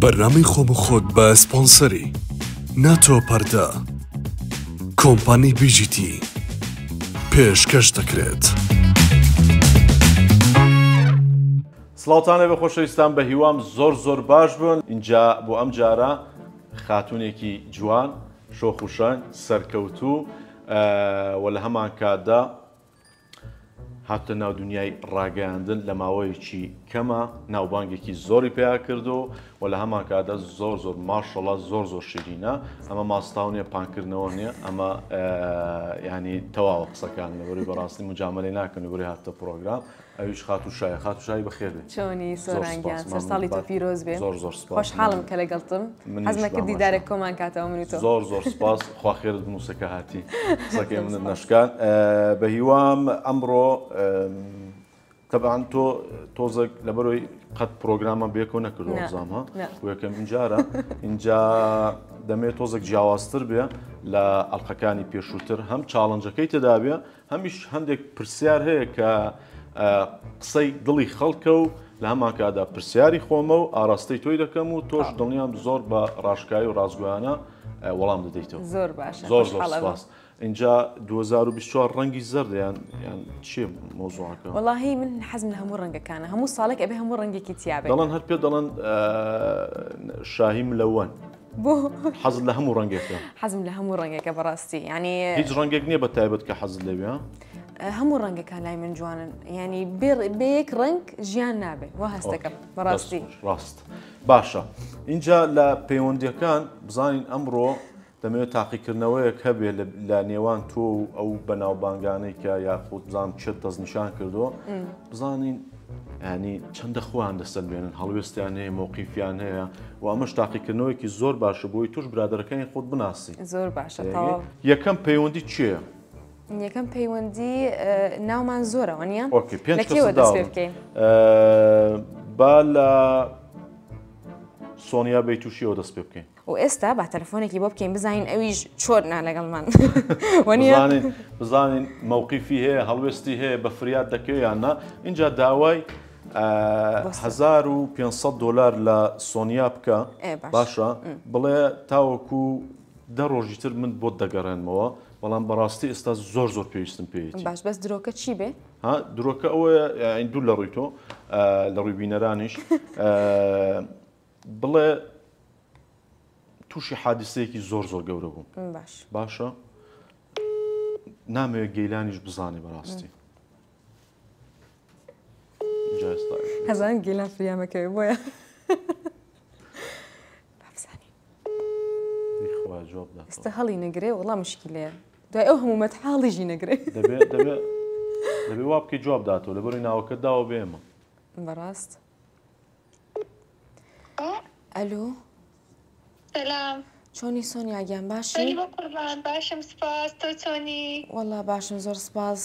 بەرنامەی خۆم و خۆت بە سپۆنسەری ناتۆ پەردە کۆمپانی بیجیتی پێشکەش دەکرێت. سڵاوتان لێبێ خۆشەویستان بە هیوام زۆر زۆر باش بن ئینجا بۆ ئەم جارە خاتونێکی جوان شۆخ و شەنگ سەرکەوتوو و لە هەمان کاتدا هاتە ناو دنیای ڕاگەیاندن لە ماوەیەکی کەمە ناوبانگێکی زۆری پیا کردو و لە هەمان کاتدا زۆر زۆر ماشەڵا زۆر زۆر شیرینە ئەمە ماستاو نیە پانکردنەوە نیە ئەمە ینی تەواوە قسەکان لەبەری بەڕاستی مجاملەی ناکەن لەبەری هاتە پرۆگرام ئەویش خاتوو شایە خاتوو شای بەخێر بێ. چۆنی سۆران گیان سەر ساڵی تۆ پیرۆز بێ زۆر زۆر سپاس خۆشحاڵم کە لەگەڵتم حەزمە کرد دیدارێک کۆمان کاتەوە من و تۆ زۆر زۆر سپاس خوا خێرت بنووسە کە هاتی قسەکەی منت نەشکان بە هیوام ئەمڕۆ تەبعەن تۆ تۆزێک لەبەرەوەی قەت پرۆگرامە بێکۆ نەکردووە بزانم ها بۆ یەکەم جارە اینجا دەمێت تۆزێک جیاوازتر بێ لە ئەڵلقەکانی پێشووتر هەم challenge ەکەی تێدابێ هەمیش هەندێک پرسیار هەیە کە قسەی دڵی خەڵکە و لە هەمانکاتدا پرسیاری خۆمە و ئاراستەی تۆی دەکەم و تۆش دڵنیام زۆر بە ڕاشکاوی و ڕاستگۆیانە وەڵام دەدەیتەوە. زۆر باشە زۆر زۆر سپاس. ئینجا 2024 ڕەنگی زەردە یان یان چییە مەوزوعەکە؟ وەڵاهی من حەزم لە هەموو ڕەنگەکانە هەموو ساڵێک ئەبێ هەموو ڕەنگێکی تیا بێ. دەڵێن هەر پێ دەڵێن شاهی ملەوەن. بۆ؟ حەزت لە هەموو ڕەنگێکە؟ حەزم لە هەموو ڕەنگێکە بەڕاستی یعنی هیچ ڕەنگێک نییە بە تایبەت کە حەزت لێ بێ؟ هەموو ڕەنگەکان لای من جوانن یعنی بێ یەک ڕەنگ ژیان نابێ وا هەستەکەم بەڕاستی. ڕاست باشە اینجا لە پەیوەندیەکان بزانین ئەمڕۆ دەمەوێت تاقیکردنەوەیەک هەبێ لە نێوان تۆ و ئەو بەناوبانگانەی کە یاخود بزانم چێت دەستنیشان کردووە بزانین ینی چەندە خۆیان دەسەلمێنن هەڵوێستیان هەیە مۆقیفیان هەیە و ئەمەش تاقیکردنەوەیەکی زۆر باشە بۆی توش برادەرەکانی خۆت بناسی زۆر باشە یەکەم پەیوەندی چییە؟ یەکەم پەیوەندی ناومان زۆرەوە نییە okay پێنج دەست پێ بکەین با لە سۆنیا بەیتوشیەوە دەست پێ بکەین و ئێستا با تەلەفۆنێکی بۆ بکەین بزانین ئەویش چۆن نا لەگەڵمان وەنیە؟ بزانین بزانین مەوقیفی هەیە هەڵوێستی هەیە بە فریاد دەکەوێ یان نا ئینجا داوای 1500 دلار لە سۆنیا بکە باشە بڵێ تاوەکو دە ڕۆژی تر من بۆت دەگەڕێنمەوە بەڵام بەڕاستی ئێستا زۆر زۆر پێویستم پێیەتی باش بەس درۆکە چی بێ؟ ها درۆکە ئەوەیە دوور لە ڕووی تۆ لە ڕووی بینەرانیش بڵێ تووشی حادیسەیەکی زۆر زۆر گەورە بووم باش باشە نامەوێت گەیلانیش بزانێ بەڕاستی هەزان گەیلان فریامەکەوێ بۆیە ئێستا هەڵی نەگرێ وەڵا مشکلەیە دوای ئەو هەموو مەتحاڵیژی نەگرێ دەبێ دەبێ دەبێ وا بکەی جواب داتەوە لەبەری ناوەکە داوە بێمە بەڕاست ئەلۆ. سەلام. چۆنی سۆنیا گیان باشی؟ چۆنی بەقوربان باشم سپاس تۆ چۆنی؟ وەڵا باشم زۆر سپاس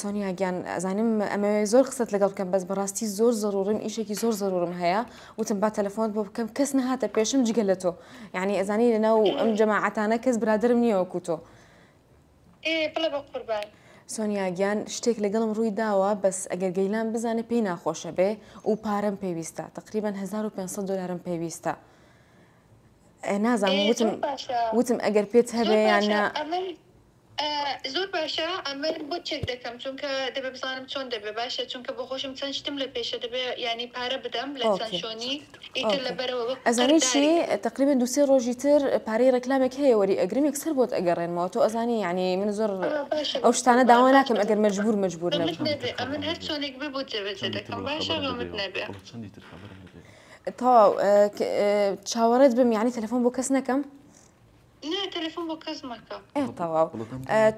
سۆنیا گیان ئەزانم ئەمەوێ زۆر قسەت لەگەڵ بکەم بەس بەڕاستی زۆر زەڕوڕیم ئیشێکی زۆر زەڕوڕم هەیە وتم با تەلەفۆنت بۆ بکەم کەس نەهاتە پێشم جگە لە تۆ یعنی ئەزانی لەناو ئەم جەماعەتانە کەس برادەرم نییە وەکو تۆ ئێ بڵێ بەقوربان. سۆنیا گیان شتێک لەگەڵم ڕووی داوە بەس ئەگەر گەیلان بزانێ پێی ناخۆشە بێ و پارەم پێویستە تقریبا 1500 دلارم پێویستە نازانم وتم وتم ئەگەر پێت هەبێ یان نا زۆر باشە ئەمن بۆ چێک دەکەم چونکە دەبێ بزانم چۆن دەبێ باشە چونکە بۆ خۆشم چەند شتم لە پێشە دەبێ ینی پارە بدەم لە چەند شۆنی ئیتر لەبەرەوە وەک ئەزانی چی تەقریبەن دوو سێ ڕۆژی تر پارەی ڕێکلامێک هەیە وەری ئەگرم یەکسەر بۆت ئەگەڕێنمەوە تۆ ئەزانی یعنی من زۆر ئەو شتانە داوا ناکەم ئەگەر مەجبور مەجبور نەبم نەبێ ئەمن هەر چۆنێک بێ بۆت جێبەجێ دەکەم باشە غەمت نەبێ تەواو چاوەڕێت بم یعنی تەلەفۆن بۆ کەس نەکەم نا تەلەفۆن بۆ کەس مەکە. ئێ تەواو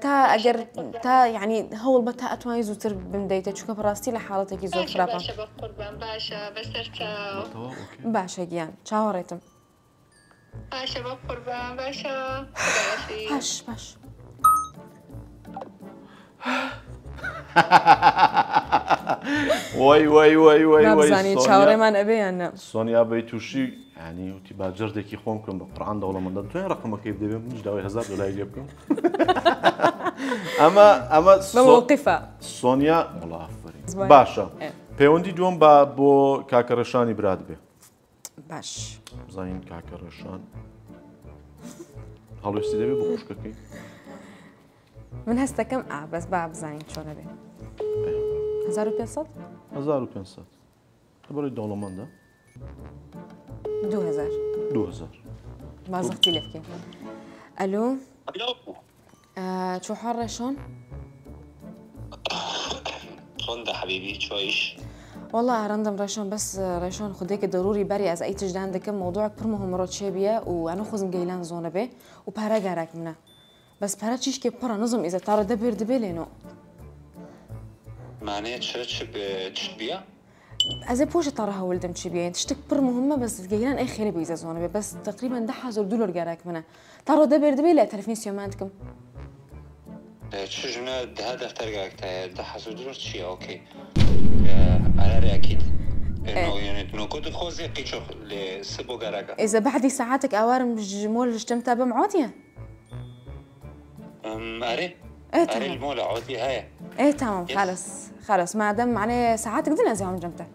تا ئەگەر تا یعنی هەوڵ بە تا ئەتوانی زووتر بمدەیتە چونکە بەڕاستی لە حاڵەتێکی زۆر خراپە. باشە بەقوربان باشە بەسەر چاو. باشە گیان چاوەڕێتم. باشە بەقوربان باشە باش باش. وای وای وای وای وای نابزانی چاوەڕێمان ئەبێ یان نا سۆنیا بەیتوشی ینی وتی با جەردێکی خۆم بکەم بە قورعان دەوڵەمەندە توێن ڕقمەکەی بدەبێ منیش داوای هەزار دۆلاری لێ بکەم ئەمە ئەمە مەوقفە سۆنیا وڵا ئافەرین باشە پەیوەندی دووەم با بۆ کاکە ڕێشانی برات بێ. باش. بزانین کاکە ڕێشان هەڵوێستی دەبێ بۆ خوشکەکەی. من هەستەکەم ئا بەس با بزانین چۆنە بێ. 1500؟ 1500 لەبەرەی دەوڵەمەندە. 2000. 2000. با زەختی لێ بکەین. ئەلو. چۆ حاڵ ڕێشۆن؟ ڕندە حەبیبی چۆیش؟ والله رندم ڕێشۆن بەس ڕێشۆن خودێکە دەروری بەری ئەز ئەی تژدان دەکەم مەوضوعك پر مهم ڕۆ چێ بیە و ئەنو خوزم گەیلان زۆنە بێ و پارە گاراک منە بەس پارە چیشکێ پڕە نزم ئیزە تاڕە دەبێر دەبێ لێنۆ. معنێ چ چ چ بیە؟ ئەزێ پۆشە تاڕە هەولدم چی بیە شتێک پر مهمە بەس گەیلان ئەی خێرە بوو ئیزە زۆنە بێ بەس تقریبا 10000 دلار گاراک منە تاڕۆ دەبێر دەبێ لە تەلەفنی سیۆمان دکم. چ ژنە ده دەفتەر گاراک تایە 10000 دلار چییە؟ ئۆکەی ئەرێ ئەکید إنه كنت خوزي قيتشو لسبو جاراكا. إذا بعدي ساعاتك أوارم جمول جتمتا بمعودية. أري؟ إيه أري تمام. المولى عودي هاي. إيه تمام يس. خلص خلص ما دام معناه ساعاتك دنا زي جمتا.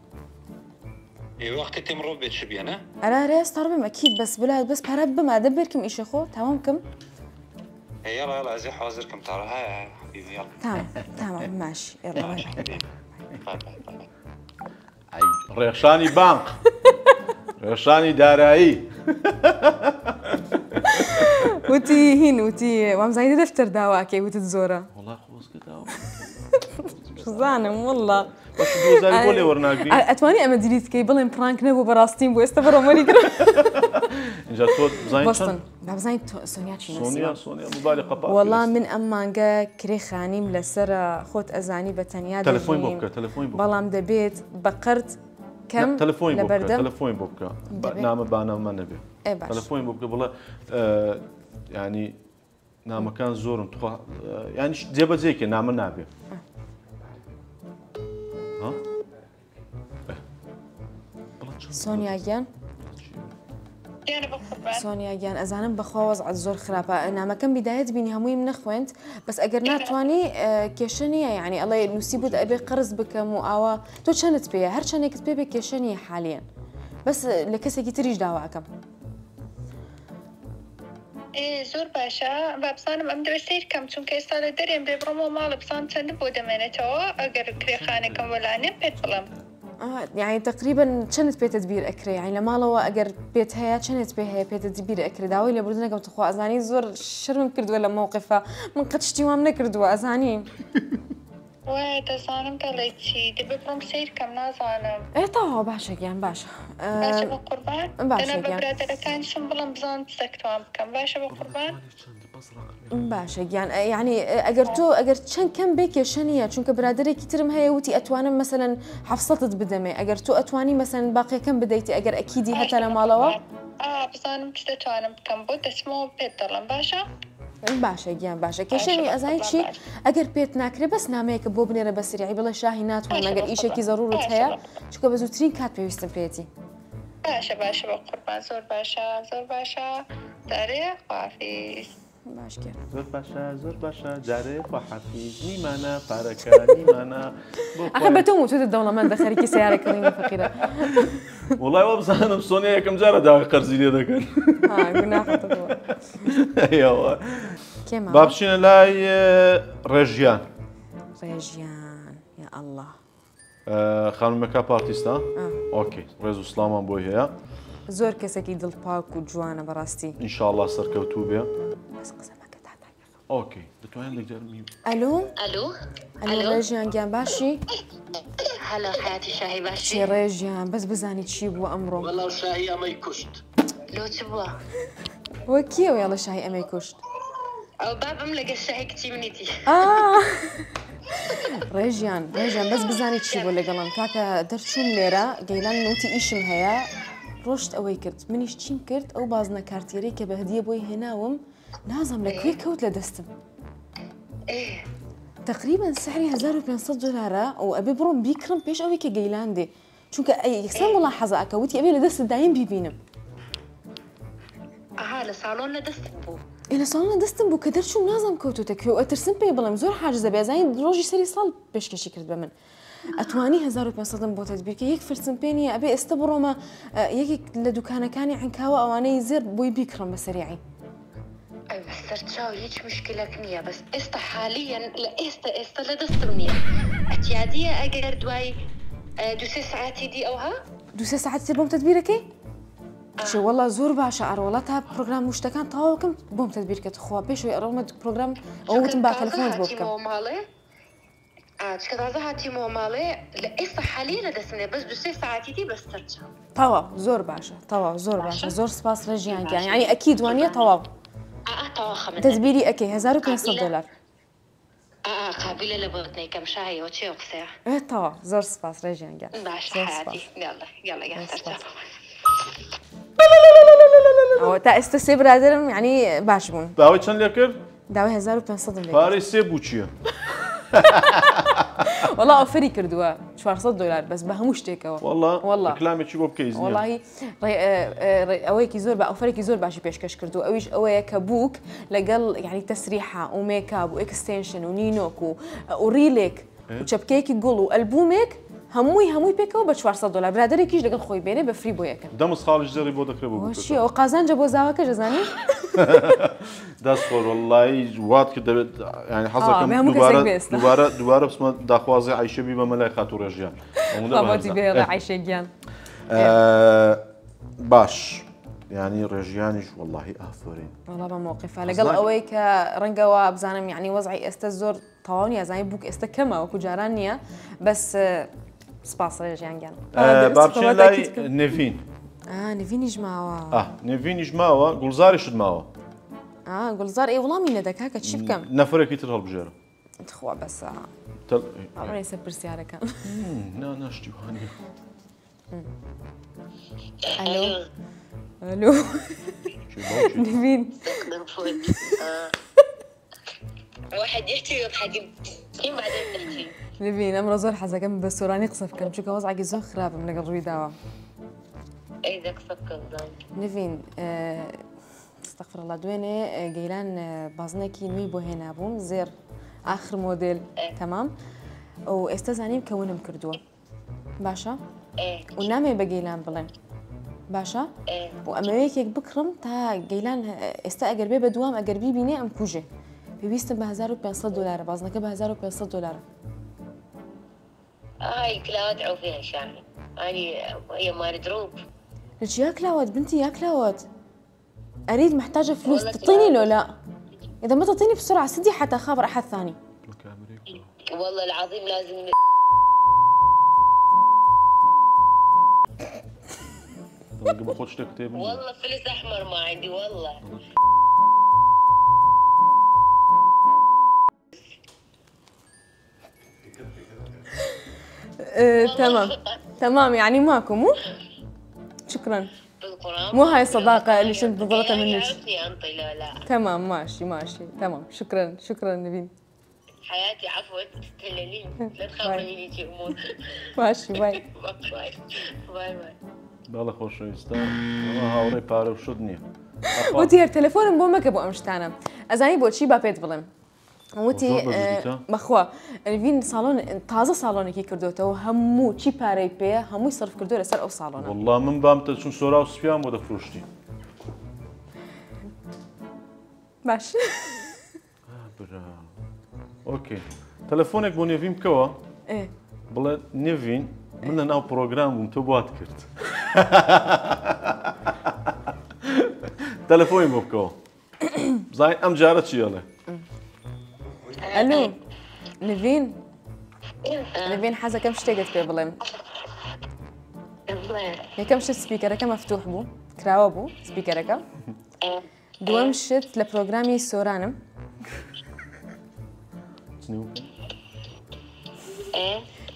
إيه وقت تمرو بيت شبيانة؟ أنا ريس طربم أكيد بس بلا بس برب ما أدبر كم إيش خو تمام كم؟ إيه يلا يلا زي حاضر كم ترى هاي حبيبي يلا. تمام تمام ماشي يلا باي باي. باي باي باي. ڕێخشانی بانق ڕێخشانی دارایی. وتی هین وتی وامزانی دەفتەر داواکەی وتت زۆرە. وەڵا خۆزگە داوا. زانم والله. باش 2000 بۆ لێ وەرناگری؟ ئەتوانی ئەمە delete کەی بڵێم prank نەبوو بەڕاستیم بۆ ئێستا بڕۆم وەریگرم. اینجا تۆ بزانین بۆستن با بزانین سۆنیا چی سۆنیا نووسیوە. سۆنیا مۆبایلی قەپات وەڵا من ئەم مانگە کرێ خانیم لەسەرە خۆت ئەزانی بە تەنیا تەلەفۆن بۆ دەژیم. بکە تەلەفۆن بۆ بکە. بەڵام دەبێت بە قەرد کەم تەلەفۆن بۆ بکە لەبەردەم تەلەفۆن بۆ بکە. دەبێت. نامە با نامە نەبێ. ئێ باش. تەلەفۆن بۆ بکە بڵێ ینی نامەکان زۆرم تخوا ینی جێبەجێکێ نامە نابێ. ها؟ سۆنیا گیان؟ سۆنیا گیان ئەزانم بەخوا وەزعت زۆر خراپە نامەکەم بیدایەت بینی هەموویم نەخوێند بەس ئەگەر ناتوانی کێشە نییە یعنی ئەڵێ نووسی بوت ئەبێ قەرز بکەم و ئاوا تۆ چەندت پێیە هەر چەندێکت پێ بێ کێشە نییە حالیان بەس لە کەسێکی تریش داواکەم. زۆر باشە با بزانم ئەم دەوێت سەیر کەم چونکە ئێستا لە دەرێم بێ بڕۆمەوە ماڵە بزانم چەندم بۆ دەمێنێتەوە ئەگەر کرێخانەکەم وەلانێم پێت بڵێم. یعنی تقریبا چەندت پێتە بیر ئەکرێ یعنی لە ماڵەوە ئەگەر پێت هەیە چەندت پێ هەیە پێتە بیر ئەکرێ داوای لێبوردنەکەم تخوا ئەزانی زۆر شەرمم کردووە لە مەوقفە من قەت شتی وام نەکردووە ئەزانی. وایە دەزانم دەڵێ چی دەبێ بڕۆم سەیر کەم نازانم. ئێ تەواو باشە گیان باشە. باشە بە قوربان باشە دەنا بە گیان. برادەرەکانیشم بڵێم بزانم چ دەتوان بکەم باشە بە قوربان. باشە گیان یعنی ئەگەر تۆ ئەگەر چەند کەم بێ کێشە نییە چونکە برادێکی ترم هەیە وتی ئەتوانم مەسەلەن 700 بدەمێ ئەگەر تۆ ئەتوانی مەسەلەن باقیەکەم بدەیتی ئەگەر ئەکیدی هەتا لە ماڵەوە. بزانم چ دەتوانم بکەم بۆ دەچمەوە پێت دەڵێم باشە؟ باشە گیان باشە کێشە نییە ئەزانی چی ئەگەر پێت ناکرێ بەس نامەیەکە بۆ بنێرە بە سریعی بڵێ شاهی ناتوانم ئەگەر ئیشێکی زەرورت هەیە چونکە بە زووترین کات پێویستم پێیەتی. باشە باشە بە قوربان زۆر باشە زۆر باشە دارێ خواحافیز. باش گیان. زۆر باشە زۆر باشە جارێ خواحافیز نیمانە پارەکە نیمانە. ئەخە بە تۆ وتوتە دەوڵەمەندە خەریکی سیارە کڕینی فەقیرە. وڵای وا بزانم سۆنیا یەکەم جارە داوای قەرزی لێ دەکەن. گوناحە تۆ. ئەیەوە. کێ ماوە؟ با بچینە لای ڕێژیان. ڕێژیان یا ئەڵڵا. خانمەکە پارتیستە؟ ئۆکەی ڕێز و سڵامان بۆی هەیە. زۆر کەسێکی دڵپاک و جوانە بەڕاستی. ئینشاءڵڵا سەرکەوتوو بێ. بەس قسە مەکە تا تا. ئۆکەی دەتوانین لەگەر ئەلو؟ ئەلو؟ ئەلو ڕێژیان گیان باشی؟ هەلو حیاتی شاهی باشی؟ چی ڕێژیان بەس بزانی چی بووە ئەمڕۆ؟ وەڵا شاهی ئەمەی کوشت. لۆ چ بووە؟ وە کێوە یاڵە شاهی ئەمەی کوشت؟ ئەو بابم لەگەر شاهی کچی منیتی. ڕێژیان ڕێژیان بەس بزانی چی بوو لەگەڵم کاکە دەرچووم لێرە گەیلان وتی ئیشم هەیە ڕۆشت ئەوەی کرد منیش چیم کرد ئەو بازنە کارتێرەی کە بە هدیە بۆی هێناوم نازم لە کوێ کەوت لە دەستم. تقریبا سعری 1500 دلارە و ئەبێ بڕۆم بیکڕم پێش ئەوەی کە گەیلان دێ چونکە یەکسەر ملاحەزە ئەکە وتی ئەبێ لە دەستت دایم بیبینم. ئەها لە ساڵۆن لە دەستت بوو؟ ئێ لە ساڵۆن لە دەستم بوو کە دەرچووم نازم کەوتوتە کوێ و ئەترسم پێی بڵێم زۆر حاجزە بێ ئەزانی ڕۆژی سەری ساڵ پێشکەشی کرد بە من. ئەتوانی 1500م بۆ تەدبیرکە یەک فلسم پێ نییە ئەبێ ئێستا بڕۆمە یەکێک لە دوکانەکانی عەنکاوە ئەوانەی زێڕ بۆی بیکڕم بە سەریعی. ئەی بەسەرچاو هیچ مشکلەک نییە بەس ئێستا حالیەن لە ئێستا ئێستا لە دەستم نییە ئەتیادیە ئەگەر دوای دوسێ سەعاتی دی ئەوها. دوسێ سەعاتی تر بۆم تەدبیرەکەی؟ کچێ وەڵا زۆر باشە ئەڕۆڵە تا پرۆگرام و شتەکان تەواوکەم بۆم تەدبیر کە تخوا پێشەوەی ئەڕۆمە پرۆگرام ئەوە وتم با تەلەفۆنت بۆ بکەم. چکە تازە هاتیمەوە ماڵێ لە ئێستا حالیە لە دەستم نیە بەس دوسێ سەعاتی دی بەس سەرچاو. تەواو زۆر باشە تەواو زۆر باشە زۆر سپاس ڕێژیان گیان یعنی ئەکید وانیە تەواو تەواو خەمت نەبێ. تەدبیری ئەکەی 1500 دۆلار. ئا قابیلە لە بۆت نەیکەم شاهی ئەوە چێ قسەیە. ئێ تەواو زۆر سپاس ڕێژیان گیان باشە زۆر حەیاتی سپاس یاڵا یاڵا گیان زۆر سپاس. سەرچاو. ئەوە تا ئێستا سێ برادەرم یعنی باش بوون. داوای چەند لێ کرد؟ داوای 1500 لێ کرد. پارەی سێ بوو چییە؟ وەڵا ئۆفەری کردووە 400 دۆلار بەس بە هەموو شتێکەوە. وەڵا وەڵا ڕیکلامێکی بۆ بکە ئیزنیان. وەڵاهی ئەوەیەکی زۆر بە ئۆفەرێکی زۆر باشی پێشکەش کردووە ئەویش ئەوەیە کە بووک لەگەڵ یعنی تەسریحە و مێکاب و extension و نینۆک و و ڕیلێک و چەپکەیەکی گوڵ و ئەلبومێک هەمووی هەمووی پێکەوە بە 400 دۆلار برادەرێکیش لەگەڵ خۆی بێنێ بە free بۆ یەکەن. دە مسقاڵیش زێڕی بۆ دەکرێ بۆ بووکەکە. چیە ئەوە قازانجە بۆ زاواکەش ئەزانی. دەست خۆش وەڵڵایی وات کرد دەبێت یانی حەزەکەم ئا، هەموو کەسێک دووبارە بێ ئێستا. دووبارە دووبارە بچمە داخوازی عەیشە بیبەمە لای خاتوو ڕێژیان ئەوەندە خوا بە بۆتی هەرزان. بهێڵێ عەیشە گیان. باش یانی ڕێژیانیش وەڵڵاهی ئافەرین. وەڵا بە مەوقیفە لەگەڵ ئەوەی کە ڕەنگە وا بزانم یانی وەزعی ئێستا زۆر تەواو نییە زانی بووک ئێستا کەمە وەکو جاران نییە بەس سپاس ڕێژیان گیان. با بچین لای نێڤین. نێڤینیش ماوە. نێڤینیش ماوە گوڵزاریشت ماوە. گوڵزار ئێ وڵامی نەدە کاکە چی بکەم؟ نەفرێکی تر هەڵبژێرە. تخوا بەسە. ئەڕۆ سەر پرسیارەکان. نا نا شتی وا نییە. ئەلۆ ئەلۆ نڤین. واحد يحكي ويضحك يمكن بعدين نحكي. نڤین ئەمڕۆ زۆر حەزەکەم بە سۆرانی قسە بکەم چونکە وەزعێکی زۆر خراپم لەگەڵ ڕوویداوە. ئەی دە قسە بکە بزانم. نڤین استغفر الله دوێنێ گەیلان بازنێکی نوێی بۆ هێنابووم زێڕ ئاخر مۆدێل تەمام و ئێستا زانیم کە ونم کردووە باشە و نامەوێ بە گەیلان بڵێم باشە و ئەمەوێ یەکێک بکڕم تا گەیلان ئێستا ئەگەر بێ بە دوام ئەگەر بیبینێ ئەم کوژێ پێویستم بە 1500 دلارە بازنەکە بە 1500 دلارە. هاي كلاوات عوفيها شاهي اني هي مال دروب. ليش يا كلاوات بنتي يا كلاوات اريد محتاجه فلوس تعطيني لو لا؟ اذا ما تعطيني بسرعه سدي حتى اخابر احد ثاني. والله العظيم لازم والله فلس احمر ما عندي والله. تمام تمام يعني ماكو مو؟ شكرا. بالقرآن مو هاي الصداقة اللي كنت منتظرتها منك. يعرفني أنطي لا لا. تمام ماشي ماشي تمام شكرا شكرا نبيل. حياتي عفوا تستهللين لا تخافي هيك امور. ماشي باي باي باي باي. بەڵێ خۆشەویستان ئەمە هاوڕێی پارە و شت نییە. وتی هەر تەلەفۆنم بۆ مەکە بۆ ئەم شتانە ئەزانی بۆچی با پێت بڵێم. وتی بەخوا نڤین ساڵۆن تازە ساڵۆنێکی کردوتەوە هەموو چی پارەی پێیە هەمووی سەرف کردو لەسەر ئەو ساڵۆنە. وەڵڵا من بامتە چون سۆرا و سپیان بۆ دەفرۆشتی. باش. برا okay تەلەفۆنێک بۆ نێڤین بکەوە بڵێ نێڤین من لە ناو پرۆگرام بووم تۆ بوات کرد. تەلەفۆنی بۆ بکەوە بزانین ئەم جارە چی ئەڵێ. ئەلو نڤین نڤین حەزەکەم شتێکت پێ بڵێم. یەکەم شت speaker ەکە مەفتوح بوو کراوە بوو speaker ەکە. دووەم شت لە پرۆگرامی سۆرانم.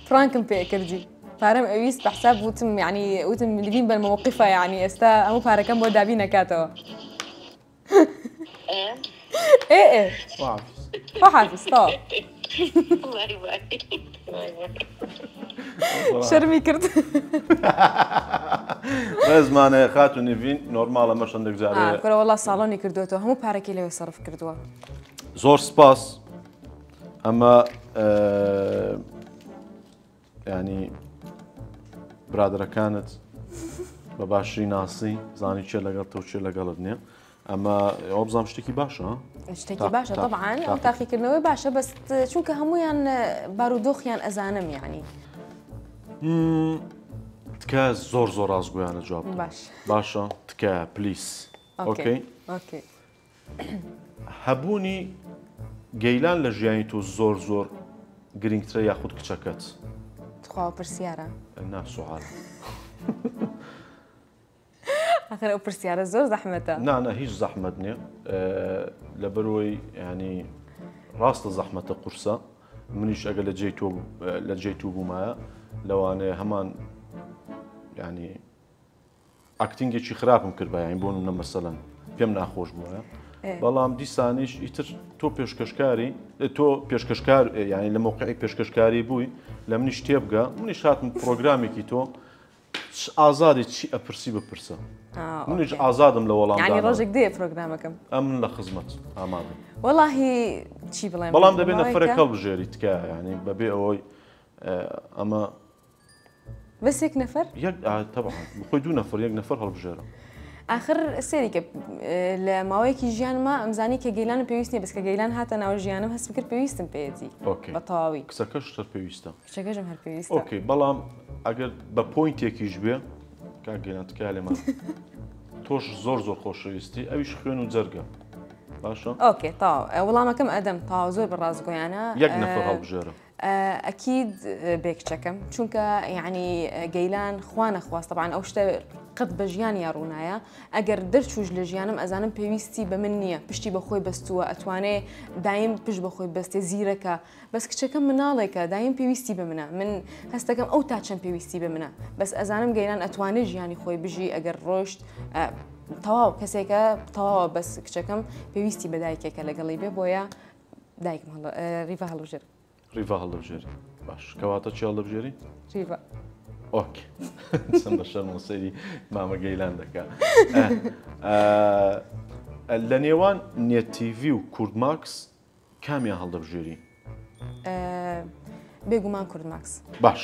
prank م پێ کردی پارەم ئەویست بە حساب وتم یعنی وتم نڤین بەرمەوقفە یعنی ئێستا هەموو پارەکەم بۆ دابین نەکاتەوە. ئێ ئێ خواحافیز تەواو. شەرمی کرد. ڕێزمانەیە خاتوو نڤین نۆرماڵە مەش هەندێک جارێ. کورە وەڵا ساڵۆنی کردوێتەوە هەموو پارەکەی لەوێ سەرف کردووە. زۆر سپاس. ئەمە برادەرەکانت بە باشی ناسی زانی چێ لەگەڵ تۆ چێ لەگەڵت نییە ئەمە ئەوە بزانام شتێکی باشە شتێکی باشە طبعاان ئەو تاقیکردنەوەی باشە بەس چونکە هەمویان بارودۆخیان ئەزانم یعنی تکە زۆر زۆر ڕاستگویانە جواب باش باشە تکە please okay okay هەبوونی گەیلان لە ژیانی تۆ زۆر زۆر گرنگترە یاخود کچەکەت؟ تخوا پرسیارە؟ نا سوال. ئاخر ئەو پرسیارە زۆر زەحمەتە. نا نا هیچ زەحمەت نییە لەبەرەوەی ینی ڕاستە زەحمەتە قورسە منیش ئەگەر لە جێی تۆ لە جێی تۆ بوومایە لەوانەیە هەمان ینی acting ێکی خراپم کرد بە یانی بۆ نمونە مەسەلەن پێم ناخۆش بووە بەڵام دیسانیش ئیتر تۆ پێشکەشکاری تۆ پێشکەشکار یانی لە مۆقعی پێشکەشکاری بووی لە منیش تێبگە منیش هاتم پرۆگرامێکی تۆ ئازادی چی ئەپرسی بپرسە منیش ئازادم لە وەڵام ینی ڕۆژێک دێ پرۆگرامەکەم ئەم لە خزمەت ئامادە وەڵاهی چی بڵێم بەڵام دەبێت نەفرێک هەڵبژێری تکایە ینی بەبێ ئەوەی ئەمە بەس یەک نەفەر؟ یەک تەبعا بخۆی دوو نەفەر یەک نەفەر هەڵبژێرە. ئاخر سێری کە لە ماوەیەکی ژیانما ئەمزانی کە گەیلانم پێویست نییە بەس کە گەیلان هاتە ناو ژیانم هەستم کرد پێویستم پێیەتی okay بە تەواوی کچەکەش هەر پێویستە کچەکەشم هەر پێویستە okay بەڵام ئەگەر بە point ێکیش بێ کاک گەیلان تکایە لێمان تۆش زۆر زۆر خۆشەویستی ئەویش خوێن و جەرگە باشە okay تەواو وەڵامەکەم ئەدەم تەواو زۆر بە ڕاستگۆیانە یەک نەفەر هەڵبژێرە ئەکید بێ کچەکەم چونکە یعنی گەیلان خوا نەخواست طبعا ئەو شتە قەت بە ژیان یا ڕوونایە ئەگەر دەرچوش لە ژیانم ئەزانم پێویستی بە من نییە پشتی بە خۆی بەستووە ئەتوانێ دایم پشت بە خۆی بەستێ زیرەکە بەس کچەکەم مناڵێکە دایم پێویستی بە منە من هەستەکەم ئەو تا چەند پێویستی بە منە بەس ئەزانم گەیلان ئەتوانێ ژیانی خۆی بژی ئەگەر ڕۆشت تەواو کەسێکە تەواوە بەس کچەکەم پێویستی بە دایکێکە لەگەڵی بێ بۆیە دایکم هەڵ ڕیڤا هەڵبژێر. ڕیڤا هەڵدەبژێری باش کەواتە چی هەڵدەبژێری؟ ڕیڤا. okay چەند بە شەرمەوە سەیری مامە گەیلان دەکا. لە نێوان نێت تیڤی و کوردماکس کامیان هەڵدەبژێری؟ بێگومان کوردماکس. باش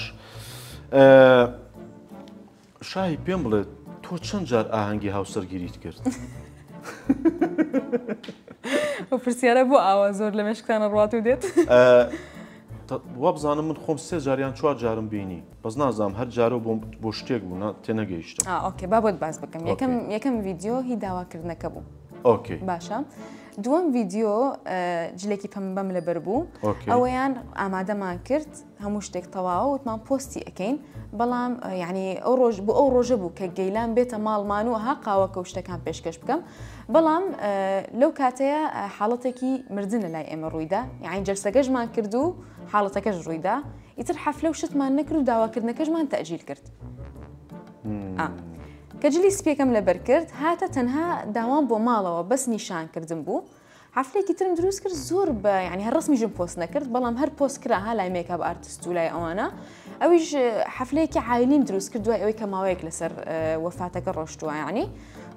شاهی پێم بڵێ تۆ چەند جار ئاهەنگی هاوسەرگیریت کرد؟ ئەو پرسیارە بۆ ئاوا زۆر لە مێشکتانە ڕوات و دێت؟ وابزانم من خۆم سێ جار یان چوار جارم بینی بەس نازانم هەر جارە بۆ بۆ شتێک بوو نا تێنەگەیشتم. okay با بۆت باس بکەم یەکەم یەکەم ڤیدیۆ هی داواکردنەکە بوو. okay باشە دووەم ڤیدیۆ جلێکی پەمبەم لەبەر بوو ئەوەیان ئامادەمان کرد هەموو شتێک تەواوە وتمان پۆستی ئەکەین بەڵام یعنی ئەو ڕۆژ بۆ ئەو ڕۆژە بوو کە گەیلان بێتە ماڵمان و ها قاوەکە و شتەکان پێشکەش بکەم بەڵام لەو کاتەیە حاڵەتێکی مردن لە لای ئێمە ڕوویدا یعنی جەلسەکەشمان کرد و حاڵەتەکەش ڕوویدا ئیتر حەفلە و شتمان نەکرد و داواکردنەکەشمان تەئجیل کرد کە جلی سپیەکەم لەبەر کرد هاتە تەنها داوام بۆ ماڵەوە بەس نیشان کردم بوو حەفلەیەکی ترم دروست کرد زۆر بە یعنی هەر ڕسمیشم پۆست نەکرد بەڵام هەر پۆست کرا ها لای makeup artist و لای ئەوانە ئەویش حەفلەیەکی عایلیم دروست کرد دوای ئەوەی کە ماوەیەک لەسەر وەفاتەکە ڕۆشتووە یعنی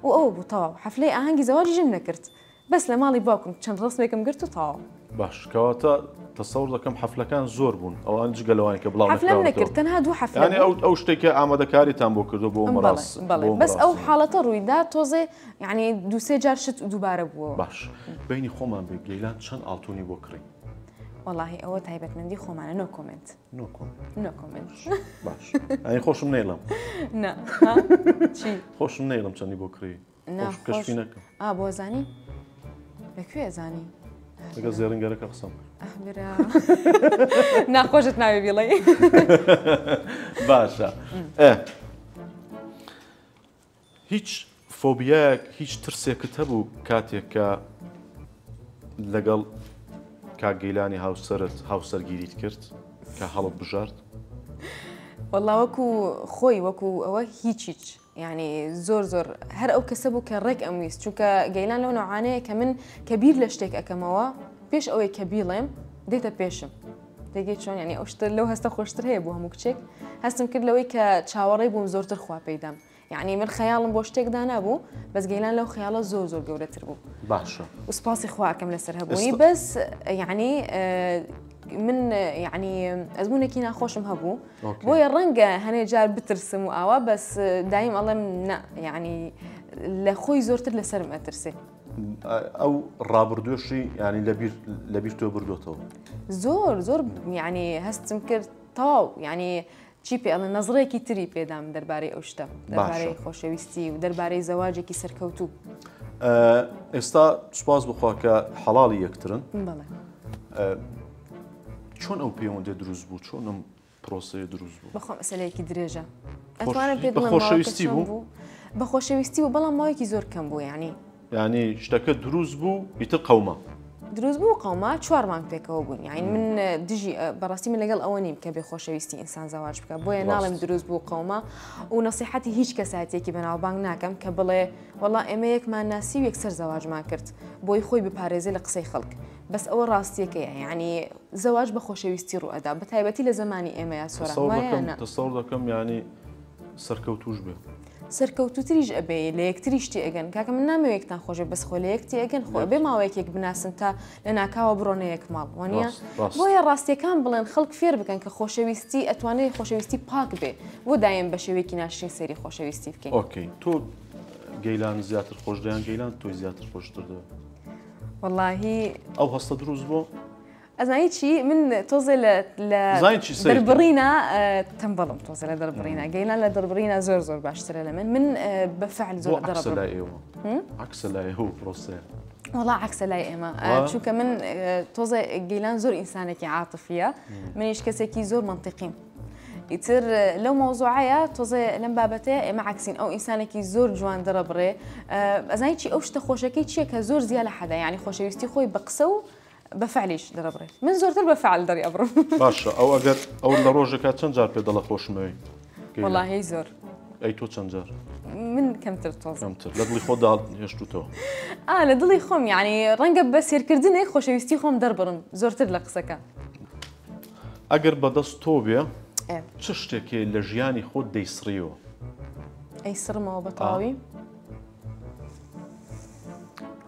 و ئەو بوو تەواو حەفلەی ئاهەنگی زەواجیشم نەکرد بەس لە ماڵی باوکم چەند ڕسمێکم گرت و تەواو. باش کەواتە تەسەور دەکەم حەفلەکان زۆر بوون ئەوان جگە لەوانی کە بڵاو حەفلەم نەکرد تەنها دوو حەفلە یانی ئەو ئەو شتێک کە ئامادەکاریتان بۆ کردو بۆ مەراس بەڵێ بەس ئەو حاڵەتە ڕوویدا تۆزێ یعنی دوو سێ جار شت دووبارە بووەوە. باش بەینی خۆمان بێ گەیلان چەند ئاڵتونی بۆ کڕی؟ وەڵاهی ئەوە تایبەتمەندی خۆمانە no comment. no comment. no comment. باش ئەی خۆشم نەیڵم. نا چی؟ خۆشم نەیڵم چەندی بۆ کڕی. نا کەشفی نەکەم. ئا بۆ زانی؟ لە کوێ زانی؟ لەگەڵ زێڕینگەرەکە قسەم برا ناخۆشت ناوێ بیڵێ. باشە هیچ فۆبیایەک هیچ ترسێکت هەبوو کاتێک کە لەگەڵ کاک گەیلانی هاوسەرت هاوسەرگیریت کرد کە هەڵت بژارد؟ وەڵا وەکو خۆی وەکو ئەوە هیچ هیچ یعنی زۆر زۆر هەر ئەو کەسە بوو کە ڕێک ئەمویست چونکە گەیلان لەو نەوعانەیە کە من کە بیر لە شتێک ئەکەمەوە پێش ئەوەی کە بیڵێم دێتە پێشم دەگەی چۆن یعنی ئەو شتە لەو هەستە خۆشتر هەیە بۆ هەموو کچێک هەستم کرد لەوەی کە چاوەڕێ بووم زۆرتر خوا پێیدام یعنی من خەیاڵم بۆ شتێک دانابوو بەس گەیلان لەو خەیاڵە زۆر زۆر گەورەتر بوو باشە و سپاسی خواکەم لەسەر هەبوونی بەس یعنی. من یعنی ئەزمونێکی ناخۆشم هەبوو بۆیە ڕەنگە هەنێ جار بترسم و ئاوا بەس دایم ئەڵێم نا یعنی لە خۆی زۆرتر لەسەرم ئەترسێ. ئەو ڕابردووشی یعنی لەبیر لەبیر تۆ بردوێتەوە زۆر زۆر یعنی هەستم کرد تەواو یعنی چی پێ ئەڵێن نەزڕێکی تری پێدام دەربارەی ئەو شتە دەربارەی خۆشەویستی و دەربارەی زەواجێکی سەرکەوتوو. ئێستا سوپاس بخوا کە حەڵاڵی یەکترن. چۆن ئەو پەیوەندی دروست بوو چۆن ئەم پرۆسەیە دروست بوو؟ بەخۆم مەسەلەیەکی درێژە ئەتوانم پێت بڵێم خۆشەویستی بوو بە خۆشەویستی بوو بەڵام ماوەیەکی زۆر کەم بوو یعنی یانی شتەکە دروست بوو ئیتر قەوما. دروست بوو قەوما چوار مانگ پێکەوە بووین یانی من دژی بەڕاستی من لەگەڵ ئەوە نیم کە بێ خۆشەویستی ئینسان زەواج بکە بۆیە ناڵێم دروست بوو قەوما و نەسیحەتی هیچ کەسایەتێکی بەناوبانگ ناکەم کە بڵێ وەڵا ئێمە یەکمان ناسی و یەکسەر زەواجمان کرد بۆی خۆی بپارێزێ لە قسەی خەڵک بەس ئەوە ڕاستیەکەیە یعنی زەواج بە خۆشەویستی ڕوئەدا بە تایبەتی لە زمانی ئێمەیا سۆران وایە نا؟ تەسەور دەکەم یعنی سەرکەوتوش بێ. سەرکەوتوتریش ئەبێ لە یەکتریش تێئەگەن کاکە من نامەوێ یەکتان خۆش بێ بەس خۆ لە یەک تێئەگەن خۆ ئەبێ ماوەیەک یەک بناسن تا لە ناکاوە بڕۆنە یەک ماڵ وانیە بۆیە ڕاستیەکان بڵێن خەڵک فێر بکەن کە خۆشەویستی ئەتوانێ خۆشەویستی پاک بێ بۆ دایم بە شێوەیەکی ناشرین سەیری خۆشەویستی بکەین. ئۆکەی تۆ گەیلان زیاتر خۆش دەیان گەیلان تۆی زیاتر خۆشتر دەوێت؟ وەڵاهی ئەو هەستە دروست بۆ؟ ئەزانی چی من تۆزێ لە لە دەربڕینە تەمبەڵم تۆزێ لە دەربڕینە گەیلان لە دەربڕینە زۆر زۆر باشترە لە من من بە فعل زۆر دەربڕم عکسە لای ئێوە پرۆسەیە وەڵا عکسە لای ئێمە چونکە من تۆزێ گەیلان زۆر ئینسانێکی عاتفیە منیش کەسێکی زۆر منطقیم ئیتر لەو مەوزوعەیە تۆزێ لەم بابەتەیە ئێمە عکسین ئەو ئینسانێکی زۆر جوان دەرەبڕێ ئەزانی چی ئەو شتە خۆشەکەی چییە کە زۆر زیا لە حەدا یعنی خۆشەویستی خۆی بە قسە و بە فعلیش دەرەبڕێ من زۆرتر بە فعل دەری ئەبڕم. باشە ئەو ئەگەر ئەو لە ڕۆژێکا چەند جار پێ دەڵێ خۆشمەوێی؟ وەڵاهی زۆر. ئەی تۆ چەند جار؟ من کەمتر تۆز. کەمتر لە دڵی خۆتدا هێشتوتەوە؟ ئا لە دڵی خۆم یعنی ڕەنگە بە سێرکردنێک خۆشەویستی خۆم دەربڕم زۆرتر لە قسەکە. ئەگەر بەدەست تۆ بێ چ شتێکێ لە ژیانی خۆت دەیسڕیەوە؟ ئەیسڕمەوە بە تەواوی؟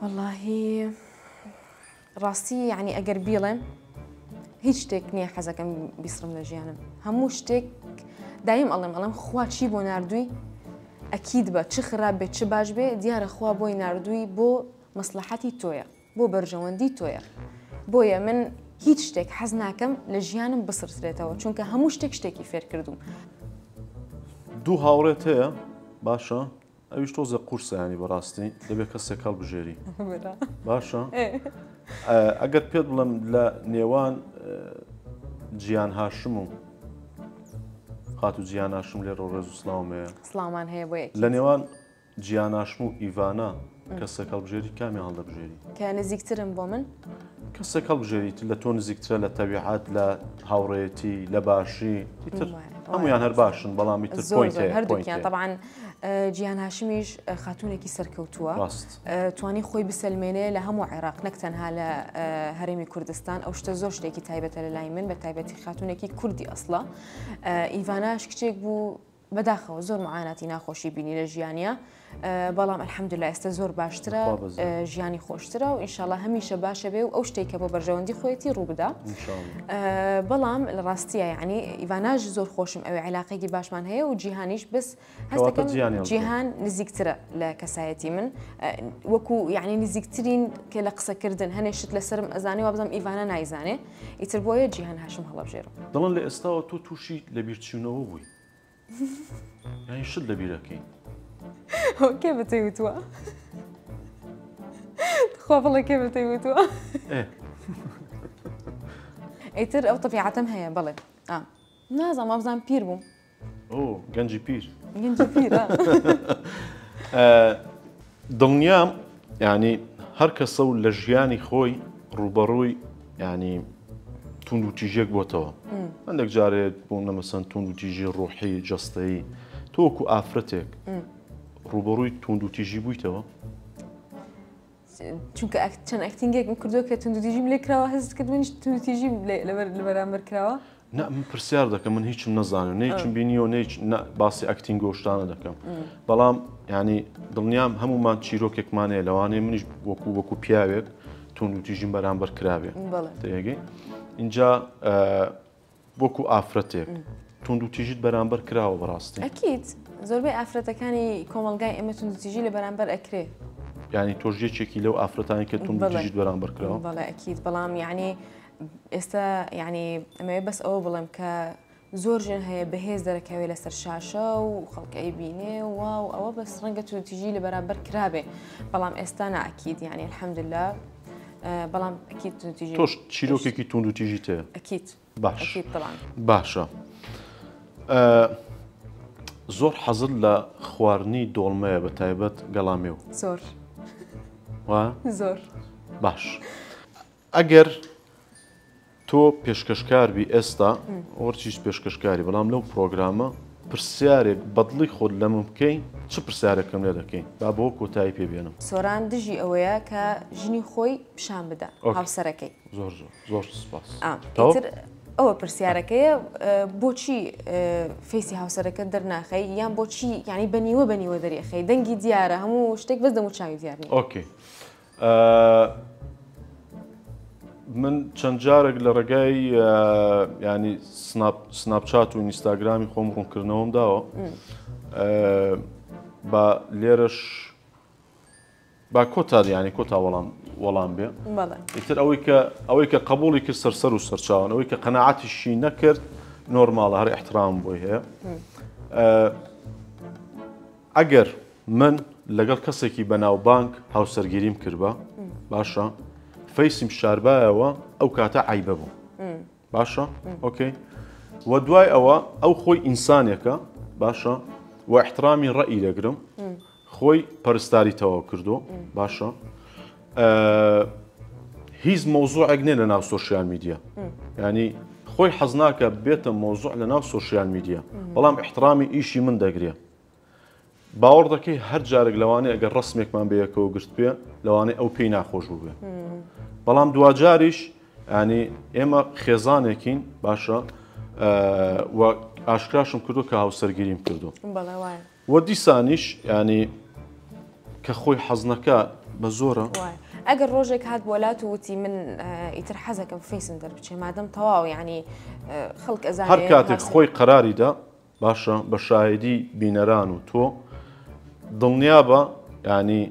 وەڵاهی ڕاستی یعنی ئەگەر بیڵێم هیچ شتێک نییە حەزەکەم بیسڕم لە ژیانم هەموو شتێک دایم ئەڵێم ئەڵێم خوا چی بۆ ناردووی ئەکید بە چ خراپ بێت چ باش بێ دیارە خوا بۆی ناردووی بۆ مەسلحەتی تۆیە بۆ بەرژەوەندی تۆیە بۆیە من هیچ شتێک حەز ناکەم لە ژیانم بسرسرێتەوە چونکە هەموو شتێک شتێکی فێر کردوم. دوو هاوڕێت هەیە باشە ئەویش تۆزێ قورسە ینی بەڕاستی دەبێت کەسێک هەڵبژێری باشە ئەگەر پێت بڵم لە نێوان جیان هاشم و خاتو جیان هاشم لێرە ڕێز و سلااوم هەیە سلامان هەیە بۆ لە نێوان جیان هاشم و ئیڤانا کەسێک هەڵبژێری کامیان هەڵدەبژێری کە نزیکترم بۆ من کەسێک هەڵبژێریت لە تۆ نزیکترە لە تەبیعەت لە هاوڕێیەتی لە باشی ئیتر هەمویان هەر باشن بەڵام ئیتر زۆر زۆر هەردووکیان تەبعەن جیهان هاشمیش خاتوونێکی سەرکەوتووە توانی خۆی بسەلمێنێ لە هەموو عێراق نەک تەنها لە هەرێمی کوردستان ئەو شتە زۆر شتێکی تایبەتە لە لای من بە تایبەتی خاتوونێکی کوردی ئەسڵە ئیڤاناش کچێک بوو بەداخەوە زۆر معاناتی ناخۆشی بینی لە ژیانیا بەڵام الحمدللە ئێستا زۆر باشترە ژیانی خۆشترە و ئینشاءاللە هەمیشە باشە بێ و ئەو شتێک کە بۆ بەرژەوەندی خۆیەتی ڕووبدا بەڵام لە ڕاستیە یعنی ئیڤاناش زۆر خۆشم ئەوێ عیلاقێکی باشمان هەیە و جیهانیش بس هەستەکەم جیهان نزیکترە لە کەسایەتی من وەکو یعنی نزیکترین کە لە قسەکردن هەنێ شت لەسرم ئەزانێ وابزانم ئیڤانە نایزانێ ئیتر بۆیە جیهان هاشم هەڵەبژێرم. دەڵێن لە ئێستاوە تۆ تووشی لەبیرچوونەوە بووی. یانی شت لەبیرەکەی. کێ بە تۆی وتووە؟ تخوا بڵێ کێ بە تۆی وتووە؟ ئیتر ئەو تەبیعەتەم هەیە بەڵێ. نازانم وابزانم پیر بووم. ئۆ گەنجی پیر. گەنجی پیرە. دڵنیام یعنی هەر کەسە و لە ژیانی خۆی ڕووبەڕووی یعنی توندوتیژیەک بۆتەوە هەندێک جارێ بۆ نەمەسەن توندوتیژی ڕۆحی جەستەیی تۆ وەکو ئافرەتێک ڕووبەڕووی توندوتیژی بوویتەوە؟ چونکە چەند acting ێکم کردووە کە توندوتیژیم لێ کراوە هەست کرد منیش توندوتیژیم لەبەر لە بەرامبەر کراوە. نا من پرسیار دەکەم من هیچم نەزانم نە هیچم بینیوە نە هیچ نە باسی acting و شتانە دەکەم بەڵام یعنی دڵنیام هەمومان چیرۆکێکمان هەیە لەوانەیە منیش وەکو وەکو پیاوێک توندوتیژیم بەرامبەر کرابێ تێگەی. ئینجا وەکو ئافرەتێک توندوتیژیت بەرامبەر کراوە بەڕاستی؟ ئەکید زۆربەی ئافرەتەکانی کۆمەڵگای ئێمە توندوتیژی لە بەرامبەر ئەکرێ. یانی تۆش یەکێکی لەو ئافرەتانی کە توندوتیژیت بەرامبەر کراوە؟ بەڵێ ئەکید بەڵام یعنی ئێستا یعنی ئەمەوێ بەس ئەوە بڵێم کە زۆر ژن هەیە بەهێز دەرەکەوێ لەسەر شاشە و خەڵک ئەیبینێ واو ئەوە بەس ڕەنگە توندوتیژی لە بەرامبەر کرابێ بەڵام ئێستا نا ئەکید یعنی الحمدلله بەڵام ئەکید توندوتیژی تۆش چیرۆکێکی توندوتیژیت هەیە؟ ئەکید باش باشە زۆر حەزت لە خواردنی دۆڵمەیە بە تایبەت گەڵامێو زۆر زۆر باش ئەگەر تۆ پێشکەشکاربی ئێستا وەرچیش پێشکەشکاری بەڵام لەو پرۆگرامە پرسیارێک بەدڵی خۆت لە من بکەی چ پرسیارێکم لێ دەکەی با بۆ کۆتایی پێ بێنم سۆران دژی ئەوەیە کە ژنی خۆی پیشان بدا هاوسەرەکەی زۆر زۆر زۆر سپاس ئیتر ئەوە پرسیارەکەیە بۆچی فەیسی هاوسەرەکە دەرناخەی یان بۆچی یعنی بەنیوە بەنیوە دەریخەی دەنگی دیارە هەموو شتێک بەس دەم و چاوی دیار نیە okay من چەند جارێک لە ڕێگای ینی سناپچات و ئینستاگرامی خۆم ڕوونکردنەوەم داوە با لێرەش با کۆتا یانی کۆتا وەڵام وەڵام بێ ئیتر ئەوەی کە ئەوەی کە قبولی کرد سەرسەر و سەرچاوان ئەوەی کە قەنەعاتیشی نەکرد نۆرماڵە هەر احترام بۆی هەیە ئەگەر من لەگەڵ کەسێکی بەناوبانگ هاوسەرگیریم کردبا باشە فەیسیم شاربایەوە ئەو کاتە عیبە بوو باشە okay و دوای ئەوە ئەو خۆی ئینسانێکە باشە و احترامی ڕئی دەگرم خۆی پەرستاری تەواو کردو باشە هیچ مەوزوعێک نیە لە ناو social media ینی خۆی حەز ناکە بێتە مەوزوع لە ناو social media بەڵام احترامی ئیشی من دەگرێ باوەڕ دەکەی هەر جارێک لەوانەیە ئەگەر ڕسمێکمان بەیەکەوە گرت پێ لەوانەیە ئەو پێی ناخۆش بوو بەڵام دواجاریش ینی ئێمە خێزانێکین باشە و ئاشکراشم کردو کە هاوسەرگیریم کردو و دیسانیش ینی کە خۆی حەزنەکە بە زۆرە ئەگەر ڕۆژێک هات بۆ لات و وتی من ئیتر حەزەکەم فەیسم دەربچێ مادەم تەواو ینی خەڵک ئەزانێ هەر کاتێک خۆی قەراریدا باشە بە شاهیدی بینەران و تۆ دڵنیابە ینی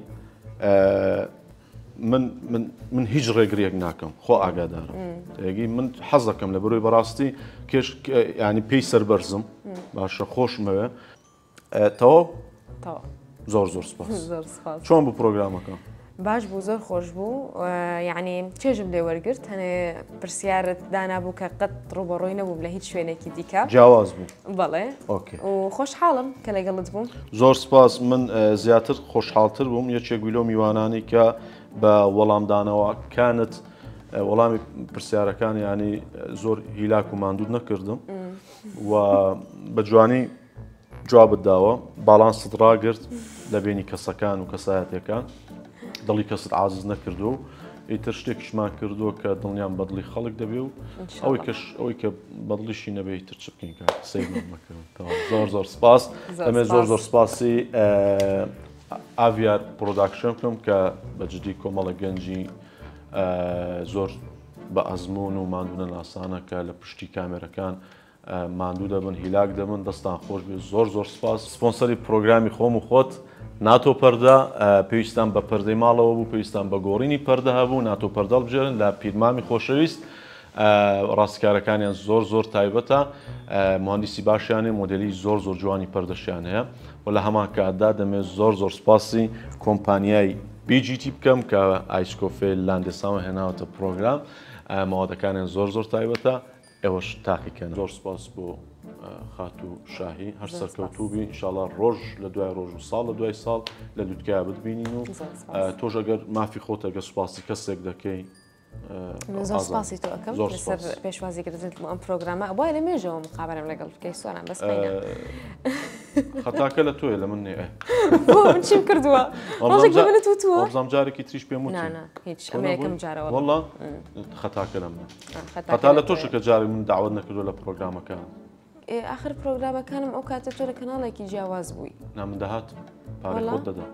من من من هیچ ڕێگریەک ناکەم خۆ ئاگادارم تێگی من حەزەکەم لە بەرۆی بەڕاستی کێش ینی پێی سەربەرزم باشە خۆشمەوێ تەواو زۆر زۆر سپاس چۆن بوو پرۆگرامەکە؟ باش بوو زۆر خۆش بوو یعنی چێژم لێ وەرگرت هەنێ پرسیارت دانابوو کە قەت ڕوبەڕۆی نەبووم لە هیچ شوێنێکی دیکە جیاواز بوو بەڵێ و خۆشحاڵم کە لەگەڵت بووم زۆر سپاس من زیاتر خۆشحاڵتر بووم یەکێک بووی لەو میوانانی کە بە وەڵامدانەوەکانت وەڵامی پرسیارەکان ینی زۆر هیلاک و ماندوو نەکردم و بە جوانی جوابت داوە باڵانست ڕاگرت لە بینی کەسەکان و کەسایەتەکان دڵی کەست عازز نەکردو ئیتر شتێکیشمان کردووە کە دڵنیام بەدڵی خەڵک دەبێ و ئەوەی کەش ئەوەی کە بەدڵیشی نەبێ ئیتر چ بکەین کە سەیرمان مەکەن زۆر زۆر سپاس دەمێ زۆر زۆر سپاسی ئاڤیار production بکەم کە بە جدی کۆمەڵە گەنجی زۆر بە ئەزمون و ماندوونە ناسانە کە لە پشتی کامێرەکان ماندوو دەبن هیلاک دەبن دەستان خۆش بێت زۆر زۆر سپاس سپۆنسەری پرۆگرامی خۆم و خۆت ناتۆ پەردە پێویستان بە پەردەی ماڵەوە بوو پێویستان بە گۆڕینی پەردە هەبوو ناتۆ پەردە هەڵبژێرن لە پیرمامی خۆشەویست ڕاستکارەکانیان زۆر زۆر تایبەتە مهندسی باشیان هەیە مۆدێلی زۆر زۆر جوانی پەردەشیان هەیە و لە هەمان کاتدا دەمێت زۆر زۆر سپاسی کۆمپانیای BGT بکەم کە iced coffee لاندێساوە هێناوەتە پرۆگرام مەوادەکانیان زۆر زۆر تایبەتە ئێوەش تاقی کەنەوە. زۆر سوپاس بۆ خاتوو شاهی هەر سەرکەوتوو بی ئینشاڵا ڕۆژ لە دوای ڕۆژ و ساڵ لە دوای ساڵ لە لوتکەیا بتبینین و تۆش ئەگەر مافی خۆتە گەر سوپاسی کەسێک دەکەی من زۆر سپاسی تۆ ئەکەم لەسەر پێشوازی کردنت بۆ ئەم پرۆگرامە ئەبوایە لە مێژەوە مقابەلەم لەگەڵ بکەی سۆران بەس قەینا خەتاکە لە تۆیە لە من نییە بۆ من چیم کردووە ڕۆژێک بە منت وتووە وابزانم جارێکی تریش پێم وتی نا نا هیچ ئەمە یەکەم جارە وەڵا وەڵا خەتاکە لە منە خەتا لە تۆشە کە جارێک من داوت نەکردووە لە پرۆگرامەکان ئاخر پرۆگرامەکانم ئەو کاتە تۆ لە کەناڵێکی جیاواز بووی نا من دەهاتم پارەی خۆت دەدا.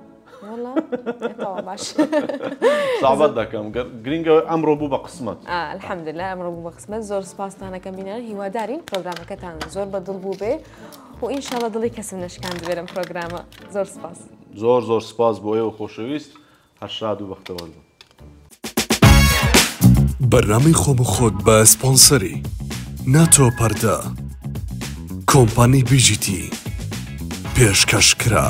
سابەت دەکەم گرنگە ئەمڕۆ بوو بە قسمەت الحمدلله ئەمڕۆ بوو بە قسمەت زۆر سپاستانەکەم بینەر هیوادارین پرۆگرامەکەتان زۆر بە دڵ بوو بێ و ئینشاءاللە دڵی کەسم نەشکاندبێ لەم پرۆگرامە زۆر سپاس. زۆر زۆر سپاس بۆ ئێوە خۆشەویست هەر شاد و بەختەوەر بن. بەرنامەی خۆم و خۆت بە سپۆنسەری، ناتۆ پەردە، کۆمپانی بیجیتی، پێشکەش کرا.